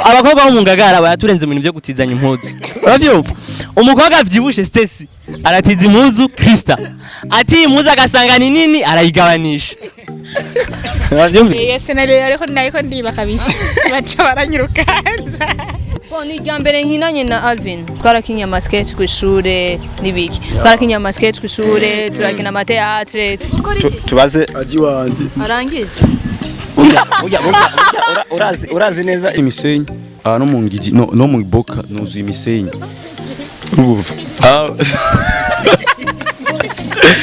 Abakobwa bo mu Ngagara baraturenze mu bintu byo gutizanya impuzu, uravyumva? Umukobwa avyibushe Stacy aratiza impuzu Krista, atiye impuzu agasanga ni nini, arayigabanisha, uravyumva? Iyo scénario ariko nariko ndiba kabisa, baca baranyirukanza. Bon, ni irya mbere nkinanye na Alvin. Twarakinye ama sketch kw'ishure n'ibiki. Twarakinye ama sketch kw'ishure, turakina ama théâtre. Ukora iki? Tubaze. Aji wanje. Arangiza. Burya burya burya urazi neza. Imisenyi aha no mu ngigi no mu boka nuzuye imisenyi. Urumva? Ah,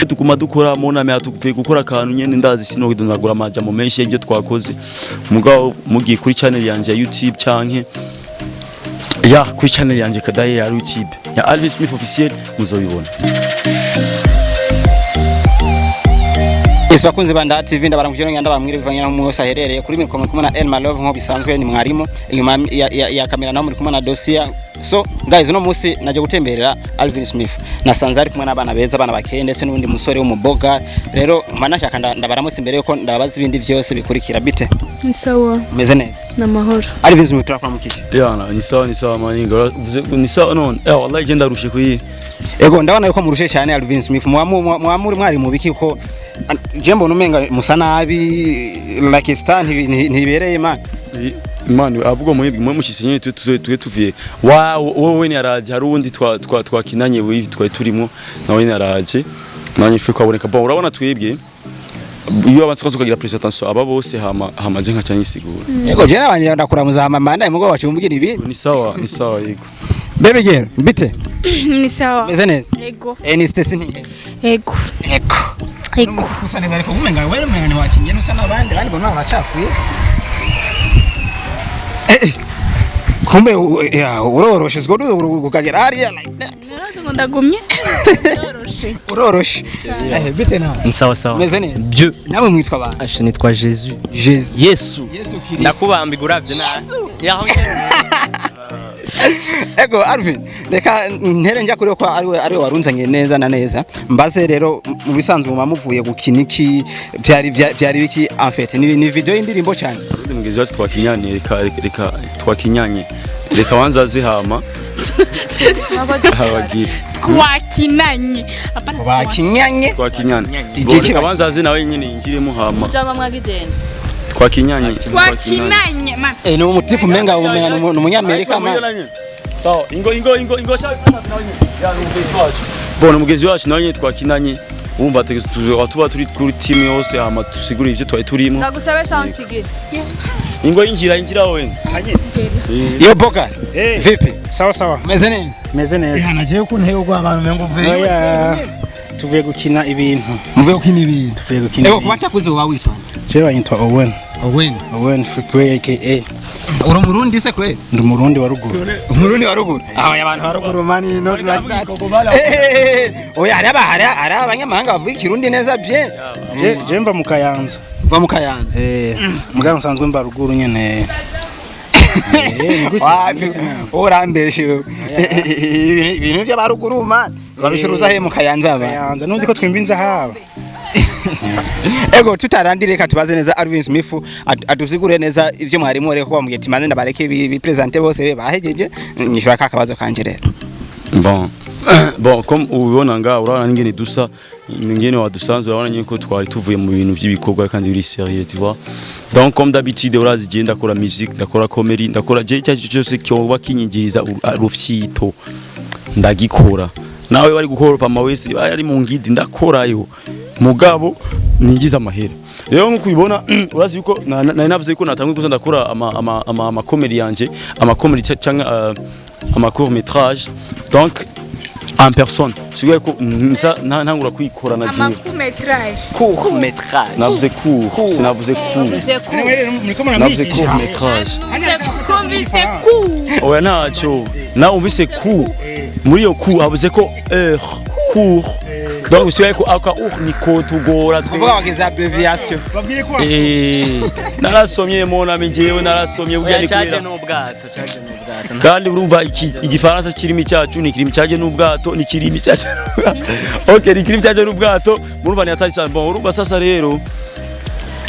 tuguma dukora mu nama, tuvuye gukora akantu nyene, ndazi sinogidonagura amajambo menshi y'ibyo twakoze, mugabo mugiye kuri channel yanje ya YouTube canke ya kuri channel yanje kadaye ya YouTube ya Alvin Smith Officiel muzobibona. Yes, bakunzi ba Ndaha TV, ndabaramukije ngenda bamwire bivanye naho umwe wese aherereye. Kuri mikoro muri kumwe na Elma Love nko bisanzwe, ni mwarimu inyuma ya kamera, naho muri kumwe na Dosia. So guys, uno munsi naje gutemberera Alvin Smith, nasanze ari kumwe n'abana beza, abana bakeye, ndetse n'undi musore w'umuboga. Rero manashaka ndabaramutse imbere yuko ndababaza ibindi vyose bikurikira. Bite? Ni sawa. Umeze neza? N'amahoro. Alvin Smith, turakuramukije. Yana, ni sawa, ni sawa maninga. Uvuze ni sawa none? Wallahi je ndarushe kuyi. Ego, ndabona yuko murushe cyane. Alvin Smith, muba muri mwari mu biki? Ko je mbona umenga musa nabi, like star ntibereye man. Imana avuga mwebwe mwe mushise nyene twe tuvuye wa wowe ni araje, hari uwundi twa twakinanye wivi twari turimo nawe ni araje nanye fi kwaboneka. Bon, urabona twebwe iyo abanza ukagira présentation aba bose hama hamaze nka cyanyisigura. Ego, je nabanje ndakuramuza hama manda mugo bacumbwira ibindi. Ni sawa, ni sawa, yego. Baby girl, bite? Ni sawa. Meze neza? Ego. Ni Stacy ntihe? Ego. Ego. Ego. Usa neza, ariko umenga wewe umenga ni wakinye nusa n'abandi bandi bona baracafuye. Kumbe ya uroroshe uzwo ukagera hariya like that. Narazi ngo ndagumye. Yoroshe. Uroroshe. Bite nawe? Ni sawa sawa. Meze neza? Dieu. Nawe mwitwa ba? Ashe, nitwa Jesus. Jesus. Yesu. Yesu Kristo. Ndakubambika uravye nabi yaho nyene. Ego Alvin, reka ntere njya kuri ko ariwe warunzanye neza na neza. Mbaze rero, mu bisanzwe muba muvuye gukina iki? Vyari biki en fait? Ni video y'indirimbo cyane? Undi mugenzi wacu twakinyanye, reka twakinyanye, reka wanza azihama abagira. Twakinanye. Apana. Bakinyanye. Twakinyanye. Igihe Bon, reka wanza azi nawe nyene yinjiremo hama. Mujama mwagigenda. Twakinyanye. Twakinanye man. Ni umutipu umenga ni umunyamerika man. Sawa, ingo ingo ingo ingo sha nawe nyene. Ya, ni umugenzi wacu. Bon, umugenzi wacu nawe nyene twakinanye. Wumva tuba turi kuri team yose hama tusigure ivyo twari turimo. Ndagusabe chance igire. Ingo injira, injira wewe. Yo boga. Vipi? Sawa sawa. Meze neza? Meze neza. Naje ko nteye ubwo abantu mengo uvuye. Oya, tuvuye gukina ibintu. Muvuye gukina ibintu. Tuvuye gukina Ego, ibintu. kuba ntakuze uba witwa nde? Jewe banyitwa Owen. Owen. Owen Free aka. Uri umurundi se kweli? Ndi umurundi wa ruguru. Umurundi wa ruguru. Aba abantu ba ruguru man, not like that. Oya, hari abanyamahanga bavuga ikirundi neza bien. Je mva mu Kayanza. Va mu Kayanza. Mugabo nsanzwe mba ruguru nyene. Ni gute? Wapi, urambeshe. Ibintu by'abaruguru man babicuruza he mu Kayanza aba? Kayanza nuzi ko twimba inzahaba. Ego, tutarandire, reka tubaze neza Alvin Smith adusigure neza ivyo mwarimu reko wambwiye ati manze ndabareke bi présente bose bahejeje, nyishura ka kabazo kanje rero. Bon, comme ubibona nga urabona n'ingene dusa, ingene wadusanze, urabona nyine ko twari tuvuye mu bintu by'ibikorwa kandi biri sérieux, tu vois. Donc comme d'habitude urazi je ndakora musique, ndakora comedy, ndakora je icyo aricyo cyose cyoba kinyinjiriza rufyito ndagikora. Nawe bari gukora pama wese ari mu ngidi ndakorayo, mugabo ninjiza amahera. Rero nkuko ubibona urazi yuko nari navuze yuko natanguye kuza ndakora ama comedy yanje, ama comedy cyangwa ama court métrage, donc en personne sigaye ko nsa ntangura kwikora na jewe. Ama court métrage. Court métrage. Navuze court, sinavuze court. Uvuze ku. Muriko Navuze muramwigisha. court métrage. Kumvise ku. Oya, ntacyo nawe umvise ku muri iyo ku habuze ko heure court, donc bisigaye ko aka ur ni ko tugora twe. Kuvuga wagize abbreviation. Babwire ko Narasomye mon ami, jewe narasomye burya Oya, ni caje kubera n'ubwato, caje n'ubwato. Kandi urumva igifaransa kirimi cyacu ni kirimi cyaje n'ubwato, ni kirimi cyaje, okay, ni kirimi cyaje n'ubwato, murumva ni hatari sana. Bon, urumva sasa rero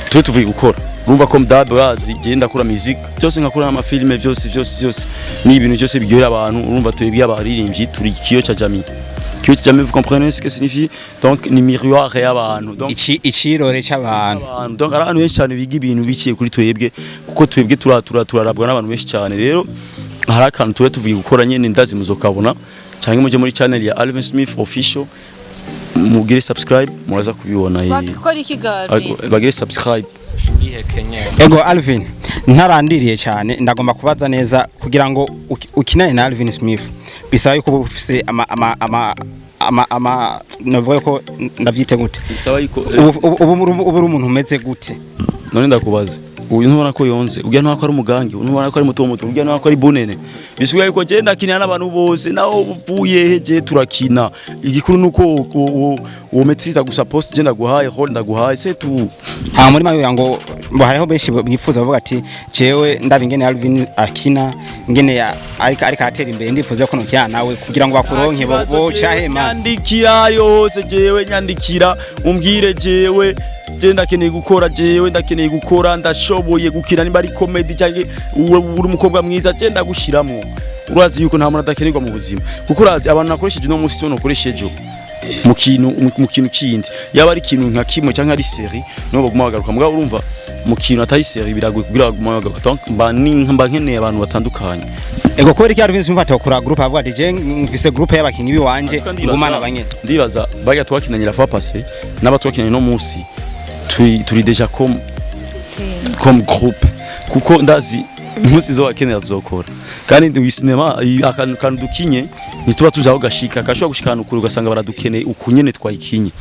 twe tuvuye gukora. Urumva ko mdabe urazi je ndakora music byose, nkakora n'amafilme, byose byose byose, ni ibintu byose biryohera abantu. Urumva twebwe abaririmbyi turi kioo cha jamii. Kioo cha jamii, vous comprenez ce que signifie? Donc ni miroir y'abantu, donc Ici icirore c'abantu. Abantu, donc ari abantu benshi cyane biga ibintu biciye kuri twebwe, kuko twebwe turarabwa n'abantu benshi cyane. Rero hari akantu tuba tuvuye gukora nyene, ndazi muzokabona, cyangwa muje muri channel ya Alvin Smith Official, mugire subscribe, muraza kubibona. Bakora iki gabi? Bagire subscribe. Ego Alvin, ntarandiriye cyane, ndagomba kubaza neza kugira ngo ukinane na Alvin Smith bisaba yuko uba ufise ama navuga ko ndavyite gute? Bisaba yuko Ubu uri umuntu umeze gute? None ndakubaza, uyu ntubona ko yonze, ujya ntubona ko ari umugangi, ntubona ko ari muto muto, ujya ntubona ko ari bunene? Bisubiye yuko je ndakinira n'abantu bose, naho uvuye he, je turakina. Igikuru nuko uwo maîtrise gusa poste je ndaguhaye, rôle ndaguhaye, c'est tout. Nta muri mayo ngo hariho benshi bifuza bavuga ati: "Jewe ndaba ingene Alvin akina, ingene ariko aratera imbere, ndifuza ko nokina nawe," kugira ngo bakuronke bo cahema. Nyandikira yose, jewe nyandikira umbwire: "Jewe je ndakeneye gukora, jewe ndakeneye gukora, ndashoboye gukina, nimba ari comedy cyangwa uri umukobwa mwiza, je ndagushiramwo." Urazi yuko nta muntu adakenerwa mu buzima, kuko urazi abantu nakoresheje uno munsi, nokoresha ejo mu kintu kindi, yaba ari ikintu nka kimwe cyangwa ari série, niho baguma bagaruka. Mugabo urumva mu kintu atari série biragoye kugira baguma bagaruka. Donc mba ni mba nkeneye abantu batandukanye. Ego, kubera iki Alvin Smith atokura groupe, avuga ati: "Je mfise groupe y'abakinyi biwanje ngumana abanyene"? Ndibaza bajya twakinanye la fois passée n'aba twakinanye no munsi, turi déjà comme groupe, kuko ndazi umunsi zo wakenera tuzokora. Kandi ndi cinéma, akantu kantu dukinye ntituba tuzi aho gashika, kashobora gushika ahantu kure, ugasanga baradukeneye ukunyene twayikinye,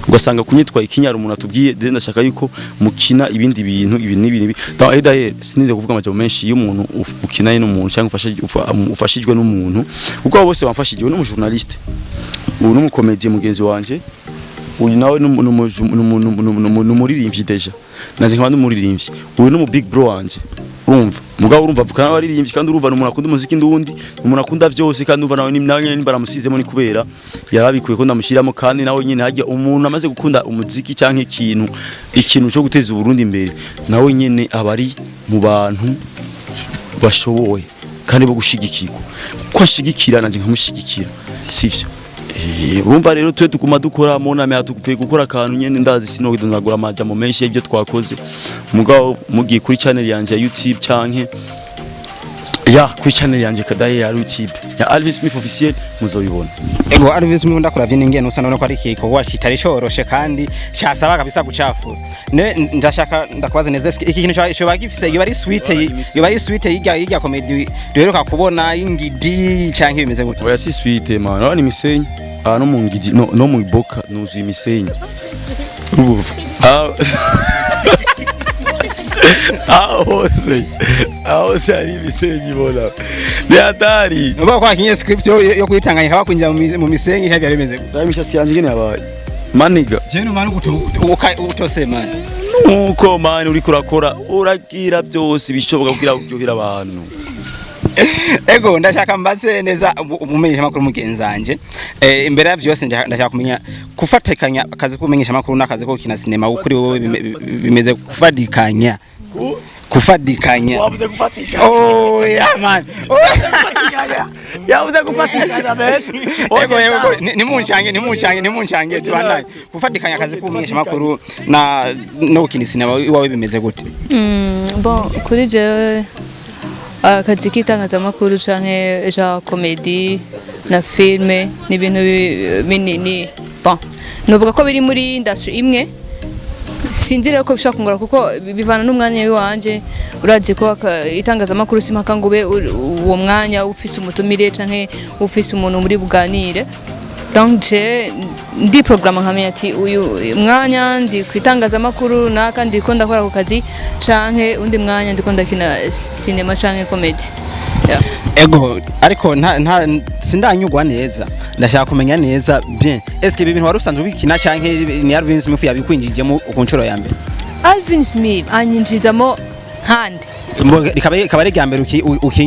ugasanga kunye twayikinye hari umuntu atubwiye: "De ndashaka yuko mukina ibindi bintu, ibi n'ibi n'ibi." Donc et d'ailleurs sininde kuvuga amajambo menshi, iyo umuntu ukinanye n'umuntu cyangwa ufashijwe n'umuntu, kuko abo bose bamfashije, uyu ni umujournaliste, uyu ni umucomédien mugenzi wanje, uyu nawe ni umuririmbyi déjà, nanje nkaba ndi umuririmbyi, uyu ni umu big bro wanje. Urumva mugabo, urumva avukana n'abaririmbyi, kandi urumva ni umuntu akunda umuziki ndundi, ni umuntu akunda byose, kandi urumva nawe nyene nimba aramusizemo ni kubera yarabikuye ko ndamushyiramo. Kandi nawe nyene hajya umuntu amaze gukunda umuziki cyangwa ikintu cyo guteza Uburundi imbere, nawe nyene aba ari mu bantu bashoboye kandi bo gushigikirwa, ko ashigikira nanje nkamushigikira, sivyo? Urumva rero twe tuguma dukora mu nama, tuvuye gukora akantu nyene, ndazi sinogura amajambo menshi y'ibyo twakoze. Mugabo mugiye kuri channel yanje ya YouTube canke ya kuri channel yanje kadaye ya YouTube ya Alvin Smith Officiel, muzobibona. Ego Alvin Smith, ndakuravye n'ingene usa, nabona ko ari igikorwa kitari coroshe kandi cyasaba kabisa gucafura. Ne ndashaka ndakubaza neza, eske iki kintu coba gifise, yoba ari suite y'irya comedy duheruka kubona y'ingidi, canke bimeze gute? Oya, si suite man, urabona imisenyi aha no mu ngidi no mu iboka nuzuye imisenyi. Urumva aho hose hari imisenyi, bona ni hatari. Nuvuga ko wakinye script yo kuyitanganyika bakwinjira mu misenyi, cyangwa byari bimeze gute? Raba imishatsi yanjye ingene yabaye, maniga. Je numara utose man. Nuko man uriko urakora, uragira byose bishoboka kugira uryohere abantu. Ego, ndashaka mbaze neza umumenyesha makuru mugenzanje. Imbere ya vyose ndashaka kumenya kufatikanya akazi kumenyesha makuru n'akazi ko gukina sinema kuri wowe bimeze kufatikanya. Wavuze gufatikanya. Oh yeah man, oh. Yavuze gufatikanya man. Ego, nimunchange tubandanye. Kufatikanya akazi kumenyesha makuru na no gukina sinema iwawe bimeze gute? Bon, kuri jewe akazi k'itangazamakuru canke ja comédie na film ni ibintu binini. Bon, novuga ko biri muri industry imwe. Sinzi rero ko bishobora kungora kuko bivana n'umwanya w'iwanje. Urazi ko itangazamakuru si mpaka ngo ube uwo mwanya ufise umutumire canke ufise umuntu muri buganire. Donc je ndi programme nkamenya ati uyu mwanya ndi ku itangazamakuru naka ndiko ndakora ku kazi, canke undi mwanya ndiko ndakina cinema canke comedy, yeah. Ego, ariko nta sindanyugwa neza, ndashaka kumenya neza bien, eske ibi bintu wari usanzwe ubikina canke ni Alvin Smith yabikwinjijemo ku nshuro ya mbere? Alvin Smith anyinjizamo nkande. Rikaba ari irya mbere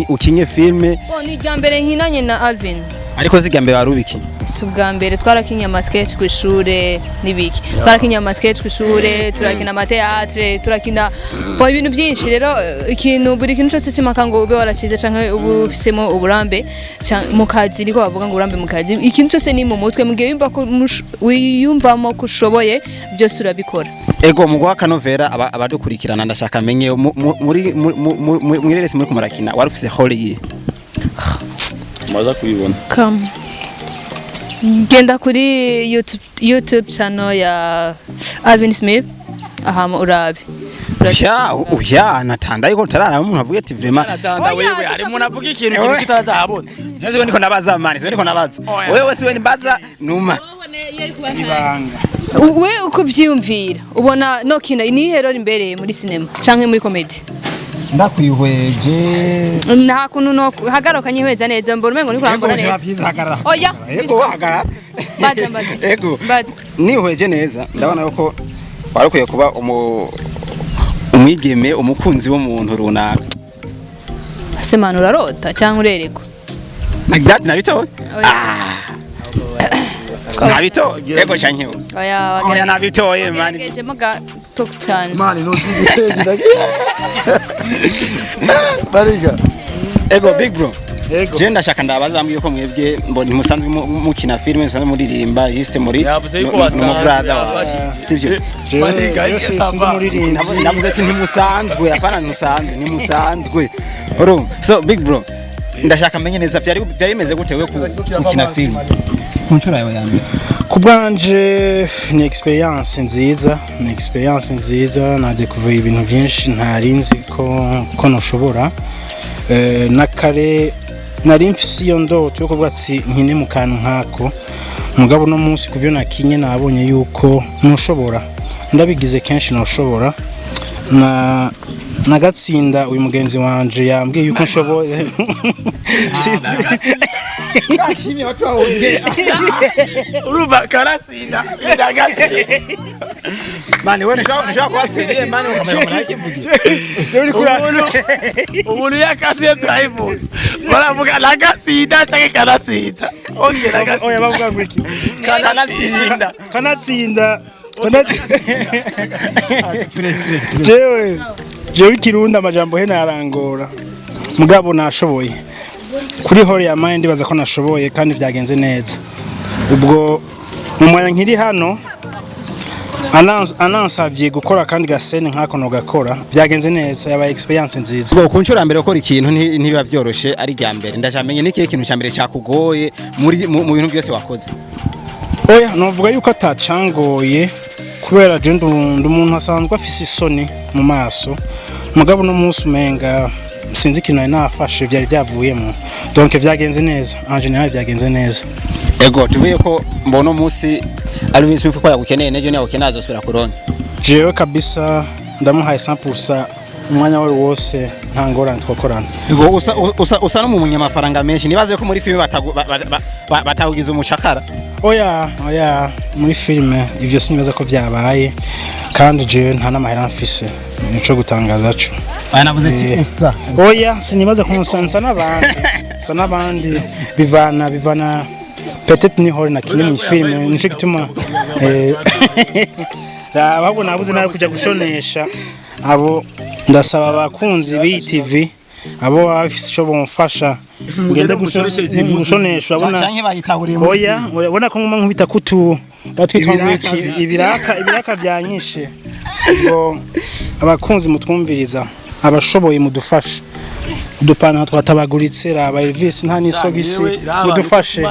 ukinye filme? Bon, ni irya mbere nkinanye na Alvin. Ariko zirya mbere wari ubikinye? Si ubwa mbere. Twarakinye ama sketch ku ishure n'ibiki, twarakinye ama sketch ku ishure, turakina ama théâtre, turakina bo ibintu byinshi. Rero ikintu, buri kintu cyose simaka ngo ube waracize canke ube ufisemo uburambe mu kazi. Niko bavuga ngo uburambe mu kazi. Ikintu cyose ni mu mutwe. Mu gihe wiyumva ko wiyumvamo ko ushoboye, byose urabikora. Ego, mu guha akanovera abadukurikirana, ndashaka amenye muri mwireresi muri kumurakina wari ufise rôle yihe? Maza kubibona. Come. Genda kuri YouTube channel ya Alvin Smith ahama urabe. Uya uya natanda yuko tarara umuntu avuga ati vraiment. Oya, Wewe hari umuntu avuga ikintu kitarazahabona. Je siwe ndiko nabaza man, siwe ndiko nabaza. Wewe siwe nimbaza numa. Ibanga. We uko uvyiyumvira, ubona no kina ni rôle imbere muri cinema canke muri comedy? Ndakwihweje. Nta kuntu no hagaruka nyihweza neza, mbona umengo niko urambona neza. Byiza, hagarara. Oya. Ego, hagarara. Mbaza, mbaza. Ego. Mbaza. Nihweje neza, ndabona yuko wari ukwiye kuba umwigeme, umukunzi w'umuntu runaka. Ese man, urarota cyangwa urerekwa? Like that nabitoye. Oya. Ah, nabitoye. Ego canke Oya. oya, nabitoye man. Wageragejemo gato cyane. Mani no bariga. Ego, big bro. Ego. Je ndashaka ndabaza mbwiye ko mwebwe mbona musanzwe mukina filime, musanzwe muririmba, juste muri Yavuze yuko mu basanzwe, brother wawe. yafashije. Sivyo? Maniga, Jewe est-ce que ça sindi va? umuririmbyi. Navuze ati ntimusanzwe, apana ntimusanzwe, ntimusanzwe. Urumva? So big bro, ndashaka menye neza vyari bimeze gute we gukina filime ku nshuro yawe ya mbere? Ku bwanje ni experience nziza, ni experience nziza. Naje kuva ibintu byinshi ntari nzi ko noshobora. Na kare nari mfise iyo ndoto yo kuvuga ati nkine mu kantu nkako, mugabo no munsi kuvyo nakinye nabonye yuko ntushobora, ndabigize kenshi ntushobora na nagatsinda. Uyu mugenzi wanje yambwiye yuko nshoboye. Sinzi. Urumva karatsinda, ndagatsinda. Man, wewe nishobora kuba sérieux man, ukamenya umuntu akivugira. Umuntu yakasiye turayivuga, baravuga nagatsinda cyangwa kanatsinda. Okay, Oya. nagatsinda. Bavuga ngo iki? Kanatsinda. Kanatsinda. Jewe ikirundi amajambo he narangora, mugabo nashoboye kuri rôle ya mind. Ndibaza ko nashoboye kandi byagenze neza. Ubwo mu mwanya nkiri hano anansavye gukora kandi ga scène nkako no gakora, byagenze neza, yabaye experience nziza. Ubwo ku nshuro ya mbere gukora ikintu ntibiba vyoroshe ari rya mbere. Ndashamenye n'ikihe kintu cya mbere cyakugoye muri mu bintu byose wakoze? Oya, novuga yuko atacangoye kubera je ndi umuntu asanzwe afise isoni mu maso, mugabo no munsi umenga sinzi ikintu nari nafashe, byari byavuyemo. Donc vyagenze neza, en général byagenze neza. Ego, tuvuye ko mbona umunsi Alvin Smith ko yagukeneye, nejo niyagukeneye azosubira kuronka? Jewe kabisa ndamuhaye 100% umwanya we wose, nta ngorane, twakorana. Ego, usa no mu munyamafaranga menshi, nibaze ko muri filime batakugize umucakara. Oya, oya, muri filime ivyo sinibaza ko vyabaye, kandi jewe nta n'amahera mfise, nico gutangaza co. Aya, navuze ati usa. Oya, sinibaza ko nsa n'abandi, nsa n'abandi bivana peut-être ni rôle nakinye mu filime, nico gituma raba ahubwo nabuze nawe kujya gushonesha. Abo ndasaba abakunzi b'iyi TV, abo baba bafise ico bomfasha, ngende gushonesha, urabona. Canke bayitahuriye muri Oya, urabona ko nguma nkubita kutu batwitwa ngo Ibiraka. iki? Ibiraka byanyishe. Ngo abakunzi mutwumviriza, abashoboye mudufashe, udupantaro twatabaguritse, raba Elvis nta n'isogisi. Mudufashe,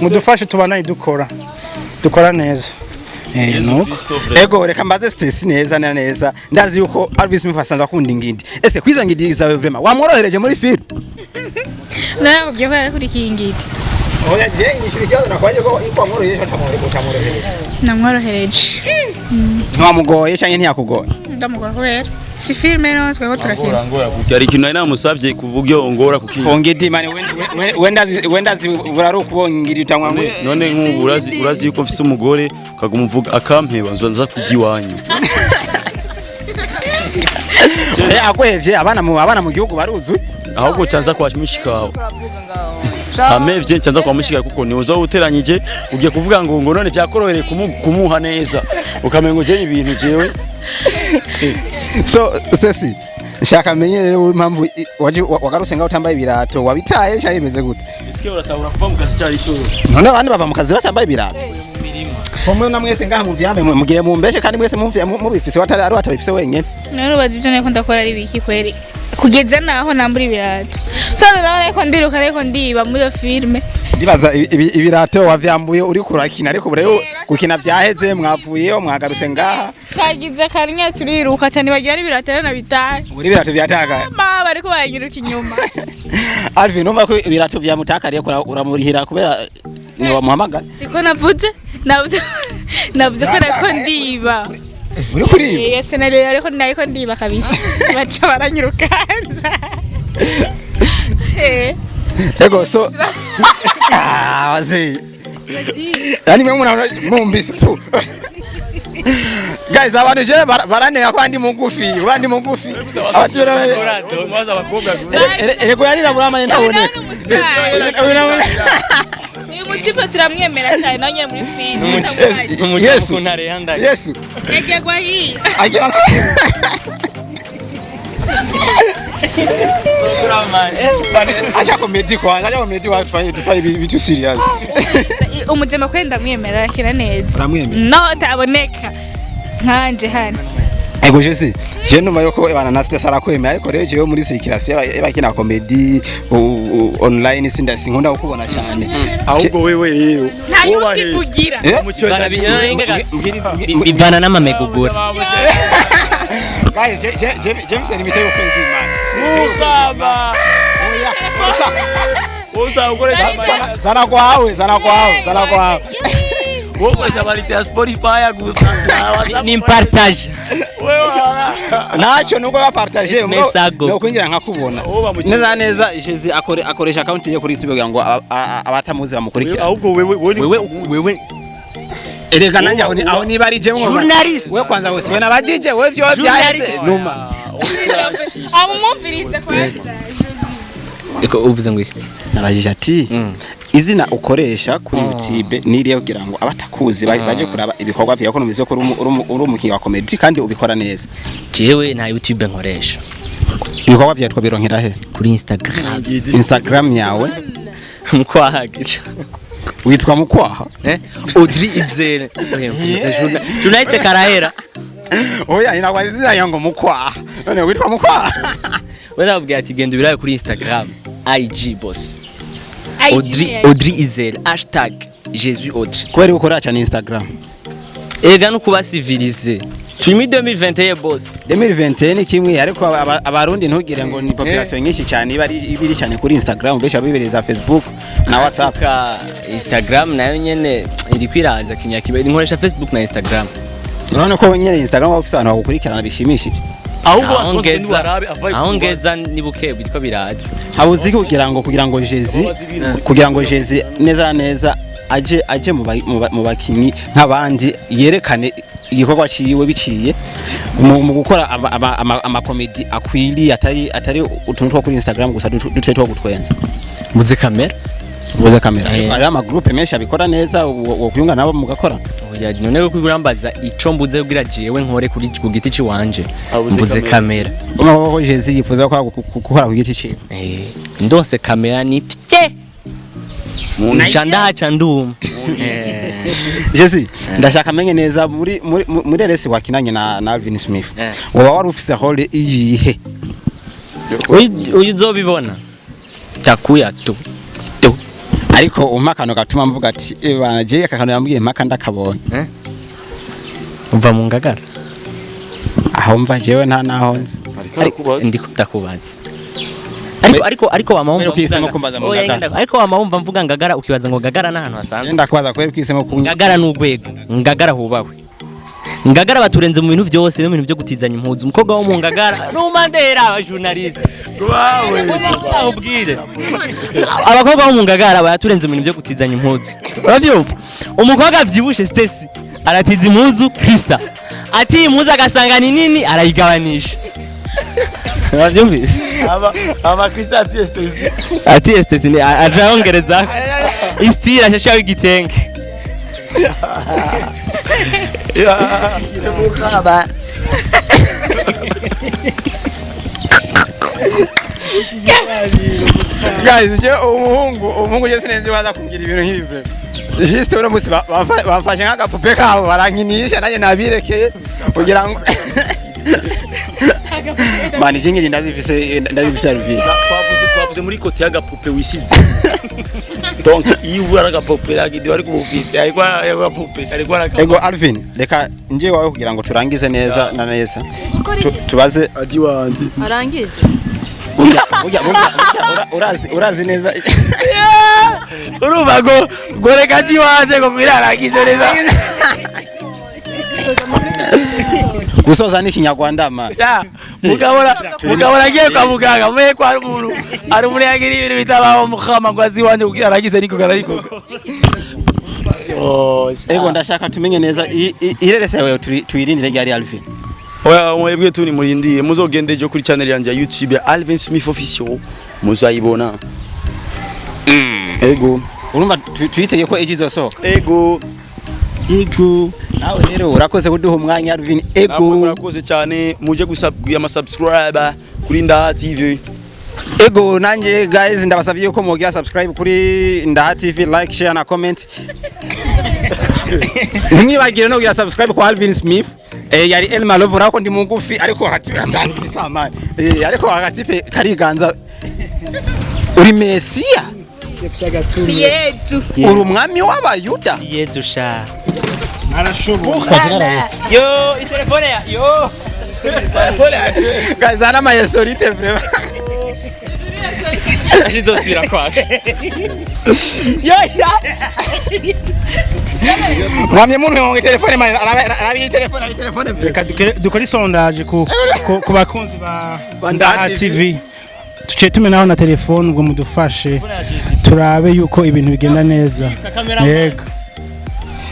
mudufashe, tubanaye dukora neza. Nuko Ego, reka mbaze Stacy neza na neza. Ndazi yuko Alvin Smith asanzwe akunda ingindi. Ese kwizo ngindi zawe vraiment wamworohereje muri film? Nawe ko yakurikiye ingiti. Oya, je ngishuri ikibazo nakwaje ko yuko wamworohereje, utamworohereje. Namworohereje. Ntiwamugoye canke ntiyakugoye? Ndamugora kubera si filime no twego turakina. Hari ikintu nari namusavye ku buryo ngora kukinga. Kongedi man, wenda zi burari ukubonye ingidi utangwa ngo None nk'ubu urazi yuko mfise umugore, ukaguma uvuga akampeba, nza kurya iwanyu. Agwevye abana mu gihugu baruzuye. Ahubwo canza kwa mushikawe. Uravuga ngaho. Amevye ncanza kwamushiga kuko ni uzo uteranyije ugiye kuvuga ngo none vyakorohereye kumuha neza, ukamengo je ibintu jewe. So Stacy, nshaka menye rero impamvu waje wagarutse ngaho utambaye ibirato, wabitaye cyangwa bimeze gute? Eske uratahura kuva mu kazi cyari cyo? None abandi bava mu kazi batambaye ibirato? Pomwe na mwese ngaha mu vyame mugire mumbeshe, kandi mwese mumvye mubifise, watari ari watabifise wenyene. None ubaza ibyo nariko ndakora ari biki kweri, kugeza naho nambura ibirato? So naho nariko ndiruka, ariko ndiba muri iyo filime. Ndibaza ibirato wavyambuye uri kurakina, ariko ubu rero gukina vyaheze, mwavuyeyo, mwagarutse ngaha. Twagize akanya turiruka cyane, bagira n'ibirato rero nabitaye. Ubu ibirato vyatakaye. Ma bariko baranyiruka inyuma. Alvin, numva ko ibirato vyamutakariye, uramurihira kubera ni wamuhamagaye. Siko navuze, navuze ko nariko ndiba. Uri kuriba? Iyo scénario, ariko nariko ndiba kabisa, baca baranyirukanza. Ego, so wazee. Yani mwe muna mumbise tu. Guys, abantu je baranega ko andi mugufi, bandi mugufi. Abatura Mwaza abakobwa. Erego yarira burama ntaboneka. Uyu mutipe turamwemera cyane nawe nyine muri filime. Yesu. Yesu. Yagegwa hiya. Agira. Acha comedy kwanza, acha comedy, wafanye tufanye vitu serious. Umujema kwenda ndamwemera, akina neza. Uramwemera? No taboneka nkanje hano. Ego Jesse, je numva yuko ebana na stress arakwemera, ariko rero jewe muri circulation y'abakina comedy online sinda sinkunda kukubona cyane. Ahubwo wewe rero Nta YouTube ugira. Eh? Bivana n'amamegugura. Guys, James ni mitego kwezi man. Baba uza ukoresha Zana kwawe, zana kwawe, zana kwawe. Ukoresha marite ya Spotify gusa. Ni partage. Ntacyo nubwo bapartage Mesago. no kwinjira nkakubona. Uwo bamukeneye. Neza neza Jezi akoresha account ye kuri YouTube kugira ngo abatamuzi bamukurikira. Ahubwo wewe Wewe wewe. Erega nanjye aho niba ari je mwo. Journalist. We kwanza wese we nabajije we vyo byaheze numa. Amumvirize kwanza Josie. Eko uvuze ngo iki? Nabajije ati izina ukoresha kuri YouTube niriye kugira ngo abatakuzi baje kuraba ibikorwa vyawe, ko numvise ko uri umukinnyi wa comedy kandi ubikora neza. Jewe nta YouTube nkoresha. Ibikorwa vyawe twabironkera he? Kuri Instagram. Instagram yawe? Mukwahagisha. Witwa Mukwaha? Eh? Audrey Izere. Oya, mvuze journaliste karahera. Oya, inakwa izina yango Mukwaha, none witwa Mukwaha? Wenda babwira ati genda ubirabe kuri Instagram. IG boss. Audrey Izere #Jesus Audrey. Kubera ukora cyane Instagram. Ega no kuba civilisé. Turi muri 2021 boss. 2021 ni kimwe, ariko abarundi ntugire ngo ni population nyinshi cyane iba ari ibiri cyane kuri Instagram, benshi babibereza Facebook na WhatsApp. Ka Instagram nayo nyene iri kwiraza kimya kibe. Nkoresha Facebook na Instagram. Urabona ko nyine Instagram waba ufise abantu bagukurikirana bishimishije. Ahubwo Aho asohotse ngeza warabe avaye. Aho ngeza ni buke bitwa biraza. Habuze iki kugira ngo Jezi neza na neza aje mu bakinyi nk'abandi, yerekane igikorwa ciwe biciye mu gukora amakomedi akwiriye, atari utuntu two kuri Instagram gusa dutwe two gutwenza? Mbuze kamera. Ubuze kamera? Eh. Hari amagroupe menshi abikora neza, wo kuyunga nabo mugakora. Oya, none ko kurambaza ico mbuze kugira jewe nkore kuri ku giti ciwanje? Abuze Mbuze kamera. Urumva ko Jezi yifuza ko gukora ku giti ciwe. Eh, ndonse kamera ni fye. Nca ndahaca nduma. Eh. Jezi, ndashaka menye neza muri RS wakinanye na Alvin Smith. Woba wari ufise role iyihe? Uyu uzobibona. Takuya tu. Tu. Ariko umpa akantu gatuma mvuga ati ebana je aka kantu yambwiye mpaka ndakabonye. Uva mu Ngagara. Aho mva jewe nta naho nzi. Ariko ndiko ndakubaza. Ariko wama wumva Kubera uhisemo mvuga kumbaza mu Oya, Ngagara. ariko wama wumva mvuga Ngagara ukibaza ngo Ngagara n'ahantu hasanzwe. Ndakubaza kubera uhisemo ku Ngagara n'urwego. Ngagara hubahwe. Ngagara baturenze mu bintu byose, no mu bintu byo gutizanya impuzu. Umukobwa wo mu Ngagara numandera aba journaliste. Ubwire. Abakobwa bo mu Ngagara bayaturenze mu bintu byo gutizanya impuzu. Uravyumva? Umukobwa avyibushe Stacy aratiza impuzu Krista. Ati impuzu agasanga ni nini, arayigabanisha. Uravyumvise? Aba Krista ati Stacy. Ati Stacy ni aja yongereza istira ashashaho igitenge. Guys, je umuhungu je sinenzi waza kumbwira ibintu nk'ibi vraiment. Juste uno musi bamfashe nk'agapupe kabo, barankinisha, nanjye nabirekeye kugira ngo mani jingiri ndazifise Alvin. Twavuze muri côté y'agapupe wisize. Donc iyo ubura agapupe yagidi bari kumufise, ariko agapupe ariko araka. Ego Alvin, reka nje wawe kugira ngo turangize neza na neza. Tubaze aji wanje. Arangize. Burya burya burya urazi neza. Urumva ngo reka aji wanje ngo kwirarangize neza. Gusoza ni Kinyarwanda man. Ya, mugabora agiye kwa muganga mwe ko ari umuntu yagira ibintu bitabaho mukhama ngo azi wanje kugira aragize niko karariko. Ego, ndashaka tumenye neza irerese yawe tuyirindire ryari, Alvin? Oya, mwebwe tu ni murindiye, muzogende ejo kuri channel yanje ya YouTube ya Alvin Smith Official, muzayibona. Ego. Urumva tuyitege ko ejo izosohoka? Ego. Ego, nawe rero urakoze kuduha umwanya, Alvin. Namwe Ego. murakoze cyane, muje gusabwa ama subscribe kuri Ndaha TV. Ego, nanjye guys ndabasabye yuko mugira subscribe kuri Ndaha TV, like, share na comment. Ntimwibagire no kugira subscribe kwa Alvin Smith. Yari Elma Love, urako ndi mugufi ariko hagati ndani bisamani. Ariko hagati pe kariganza. Uri Mesia? Yezu. Uri umwami w'Abayuda? Yezu sha. Arashobora. Yo, itelefone ya yo. Guys, ana mayesorite vraiment. Ashizosubira kwaka. Yo ya. Mwamye muntu ngo telefone man, arabi telefone, arabi telefone. Reka dukore sondage ku bakunzi ba Ba Ndaha Ndaha TV. TV, tuciye tumenaho na telefone ubwo mudufashe turabe yuko ibintu bigenda neza, yego.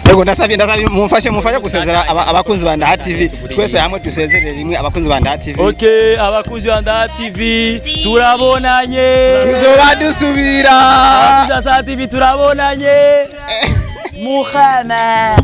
Yego, ndasabye mumfashe gusezera abakunzi ba Ndaha TV. Twese hamwe dusezerere rimwe abakunzi ba Ndaha TV. Okay, abakunzi ba Ndaha TV, turabonanye. Tuzoba dusubira. Abakunzi ba Ndaha TV, turabonanye. Muhana.